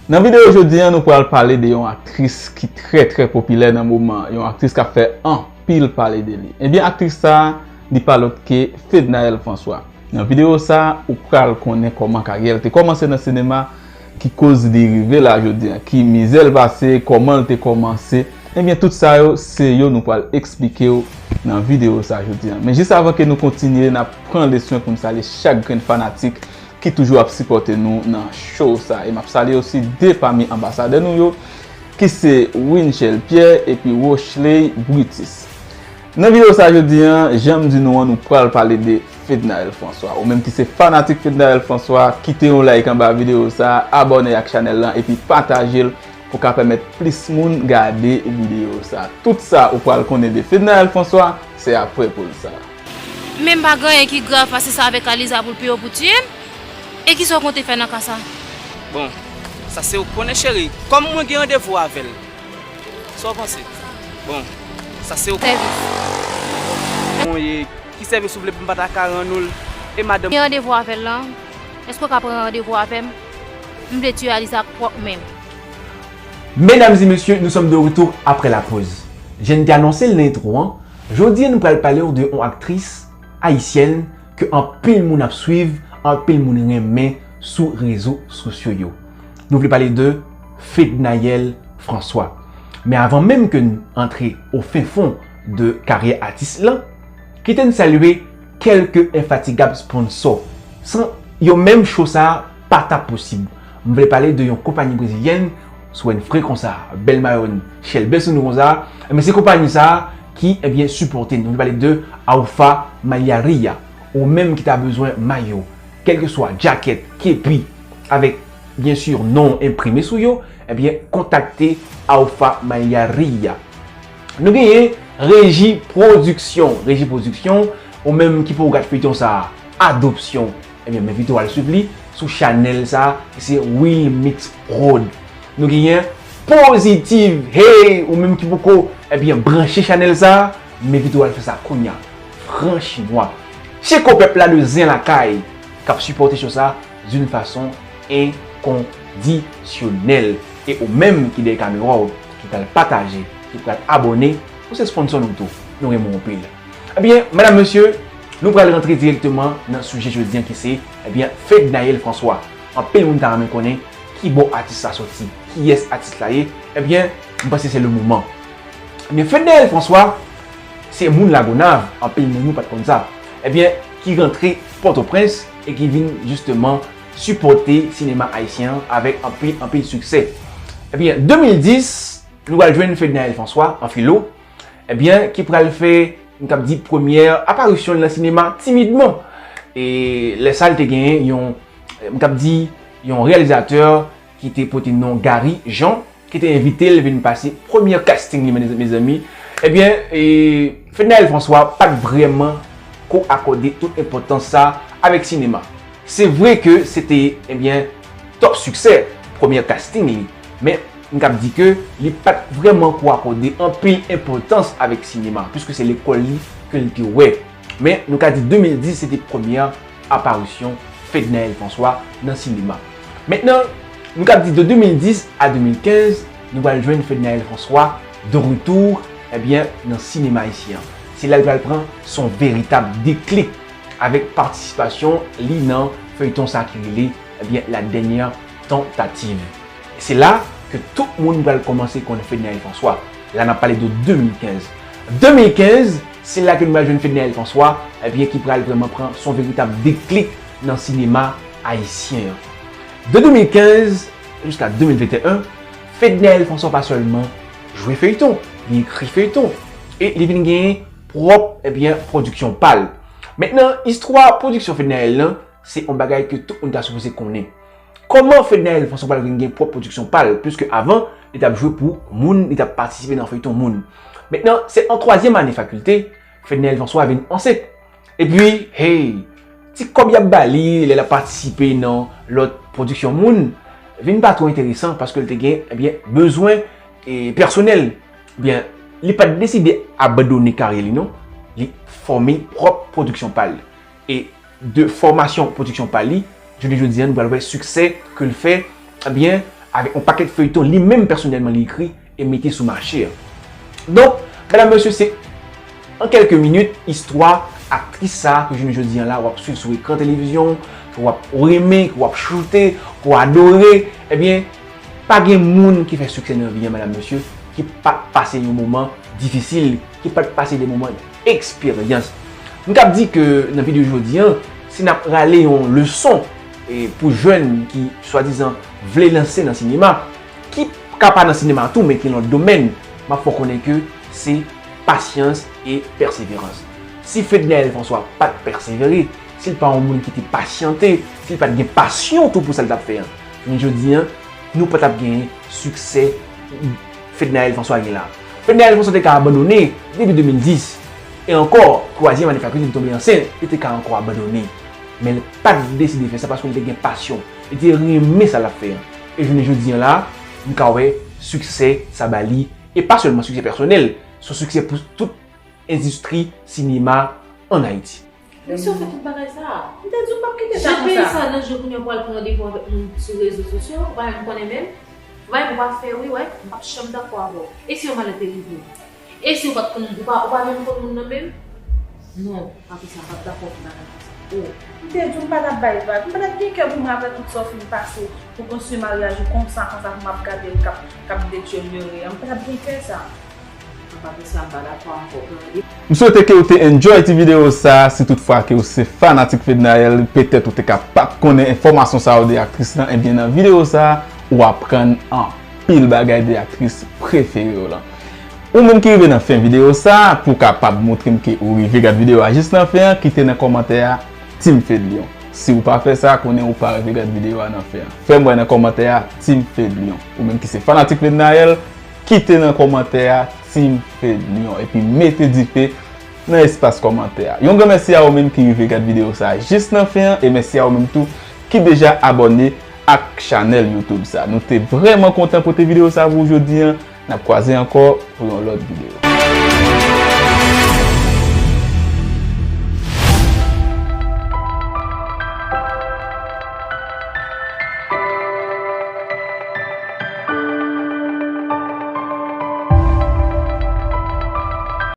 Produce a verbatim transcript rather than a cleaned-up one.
Nan videyo jodi a, nou pral pale de yon aktris ki trè, trè popilè nan moman, yon aktris k ap fè anpil pale de li. Ebyen, aktris sa a, li pa lòt ke Fednaelle François. Nan videyo sa a, ou pral konnen kòman karyè l te kòmanse nan sinema, ki koz li rive la jodi a, ki mizè l pase, kòman l te kòmanse. Ebyen, tout sa yo, se yo nou pral eksplike w nan videyo sa a jodi a. Men jis avan ke nou kontinye, n ap pran le swen pou n salye chak grenn fanatik ki toujou ap sipòte nou nan show sa. E m ap salye osi de pami anbasadè nou yo, ki se Winchel Pierre epi Rochley Brutus. Nan videyo sa jodi a, jan m di nou an, nou pral pale de Fednaelle François. Ou menm ki se fanatik Fednaelle François, kite yon like anba videyo sa, abòne ak chanèl lan epi pataje l pou ka pèmèt plis moun gade videyo sa. Tout sa ou pral konnen de Fednaelle François, se apre poz sa. Men m pa gen anyen ki grav pase sa avèk Aliza pou l peye w pou tiye m. E kisa w konte fè nan ka sa? Bon, sa se ou k konnen cheri. Kòm mwen gen randevou avè l. Sa w panse? Bon, sa se ou. Sèvis. Mwen ye, ki sèvis ou vle pou m pa ta ka rann ou l? E madanm. Gen randevou avè l lan? Èske w ka pran randevou avè m? M vle tiye Aliza ak pwòp men m. Mesdames et messieurs, nous sommes de retour après la pause. Jan n te anonse l nan entwo an, jodi a nou pral pale w de yon aktris ayisyèn ke anpil moun ap swiv, anpil moun renmen sou rezo sosyo yo. Nou vle pale de Fednaelle François. Men avan menm ke n antre o fen fon de karyè atis lan, kite n salye kèlke enfatigab sponsò. San yo menm show sa a pa t ap posib. M vle pale de yon konpayi brezilyèn, sou wè n fre konsa, bèl mayo n chelbe sou nou konsa, men se konpayi sa a ki, ebyen, sipòte n. M vle pale de Alpha Malharia. Ou menm ki ta bezwen mayo, kèlkeswa djakèt, kepi, avèk, byen si, non w enprime sou yo, ebyen, kontakte Alpha Malharia. Nou genyen Reji Pwodiksyon. Reji Pwodiksyon, ou menm ki pou w gad feyton sa a, Adopsyon, ebyen, m envite w al swiv li sou chanèl sa a, ki se Will Mix Prod. Nou genyen Pozitiv. Hey, ou menm ki poko, ebyen, branche chanèl sa a, m envite w al fè sa kounye a. Franchimwa. Cheko pèp la de Zen Lakay, k ap sipòte show sa d'une façon enkondisyonèl. E ou menm ki dèyè kamera w, ki pral pataje, ki pral abòne, ou se sponsò nou tou. Nou renmen w anpil. Ebyen, medam, mesye, nou pral rantre dirèkteman nan sijè jodi a ki se, ebyen, Fednaelle François. Anpil moun ta renmen konnen ki bò atis sa soti, kiyès atis la ye. Ebyen, m panse se le moman. Ebyen, Fednaelle François, se moun Lagonav, anpil nan nou pa t konn sa. Ebyen, ki rantre Pòtoprens e ki vin jisteman sipòte sinema ayisyen an avèk anpil, anpil siksè. Ebyen, de mil dis, nou pral jwenn Fednaelle François, an filo, ebyen, ki pral fè, m kab di, premyè aparisyon l nan sinema timidman. E lè sa a, l te genyen yon, m kab di, yon reyalizatè ki te pote non Gary Jean, ki te envite l vin pase premyè casting li, mezanmi. Ebyen, e, Fednaelle François pa t vrèman ko akòde tout enpòtans sa avèk sinema. Se vre ke se te, ebyen, top siksè, premyè casting li, men m kab di ke li pa t vrèman ko akòde anpil enpòtans avèk sinema, piske se lekòl li ke l te wè. Men nou ka di de mil dis se te premyè aparisyon Fednaelle François nan sinema. Mentnan, nou kab di de de mil dis a de mil kenz, nou pral jwenn Fednaelle François de retour, ebyen, nan sinema ayisyen an. Se la l pral pran son veritab deklik avèk patisipasyon li nan feyton sa ki rele, ebyen, La Dernière Tentative. Se la ke tout moun pral kòmanse konn Fednaelle François. La n ap pale de de mil kenz. De mil kenz, se la ke nou pral jwenn Fednaelle François, ebyen, ki pral vrèman pran son veritab deklik nan sinema ayisyen an. De de mil kenz jiska de mil venteyen, Fednaelle François pa sèlman jwe feyton, li ekri feyton, e li vin genyen pwòp, ebyen, pwodiksyon pa l. Mentnan, istwa pwodiksyon Fednaelle lan, se yon bagay ke tout moun ta sipoze konnen. Kòman Fednaelle François pral vin gen pwòp pwodiksyon pa l, piske avan, li t ap jwe pou moun, li t ap patisipe nan feyton moun. Mentnan, se an twazyèm ane fakilte, Fednaelle François vin ansent. Epi, hey, ti kòb y ap ba li lè l ap patisipe nan lòt pwodiksyon moun, vin pa twò enteresan paske l te gen, ebyen, bezwen, e, pèsonèl. Ebyen, li pa t deside abandone karyè li, non. Li fòme pwòp pwodiksyon pa l. E de fòmasyon pwodiksyon pa li, jounen jodi a, nou pral wè siksè ke l fè, ebyen, avèk yon pakèt feyton li menm pèsonèlman li ekri e mete sou mache a. Donk, medam, mesye, se an kèlke minit istwa aktris sa a ke jounen jodi an la w ap swiv sou ekran televizyon, ke w ap renmen, ke w ap choute, ke w adore. Ebyen, pa gen moun ki fè siksè nan vi a, medam, mesye, ki pa t pase yon moman difisil, ki pa t pase de moman eksperyans. M kab di ke nan videyo jodi an, si n ap rale yon leson e pou jèn ki swadizan vle lanse nan sinema, ki ka pa nan sinema tou, men ki lòt domèn, m ap fè w konnen ke se pasyans e pèseverans. Si Fednaelle François pa t pèsevere, si l pa yon moun ki te pasyante, si l pa t gen pasyon tou pou sa l t ap fè an, jounen jodi an, nou pa t ap genyen siksè Fednaelle François gen la. Fednaelle François te ka abandone depi de mil dis. E ankò, twazyèm ane fakilte, li tonbe ansent, li te ka ankò abandone. Men li pa t deside fè sa paske li te gen pasyon. Li te renmen sa l ap fè an. E jounen jodi an la, m ka wè siksè sa ba li. E pa sèlman siksè pèsonèl, se yon siksè pou tout endistri sinema ann Ayiti. Mesye, w fè tout bagay sa a. M te di w m p ap kite sa konsa. Jan peyi sa a danjere kounye a, w pral pran randevou avèk moun sou rezo sosyo, ou pa menm konnen menm. Ou pa menm, ou pa fè wi, wè, m p ap janm dakò avè w. E si yon malè te rive w? E si w pa t konn, ou pa, ou pa menm konn moun nan menm? Non, Patricia, m p ap dakò pou bagay konsa. Oh. M te di w m pa t ap bay vag. M pa t ap gen kè pou mwen apre tout sa w fin pase, pou konstwi maryaj ou konsa, konsa pou m ap gade l k ap, k ap detyonyore an. M pa t ap gen kè sa. Patricia, m pa dakò ankò pou li. M swete ke w te enjoy ti videyo sa a. Si tout fwa ke w se fanatik Fednaelle, petèt ou te ka pa t konnen enfòmasyon sa yo de aktris lan, ebyen nan videyo sa a, ou aprann anpil bagay de aktris prefere w lan. Ou menm ki rive nan fen videyo sa a, pou w kapab montre m ke ou rive gad videyo a jis nan fen an, kite nan kòmantè a Team Fedlion. Si w pa fè sa, konnen ou pa rive gad videyo a nan fen an. Fè m wè nan kòmantè a Team Fedlion. Ou menm ki se fanatik Fednaelle, kite nan kòmantè a Team Fedlion epi mete dife nan espas kòmantè a. Yon gran mèsi a ou menm ki rive gad videyo sa a jis nan fen an e mèsi a ou menm tou ki deja abòne ak chanèl YouTube sa a. Nou te vrèman kontan pote videyo sa a pou ou jodi an. N ap kwaze ankò pou yon lòt videyo.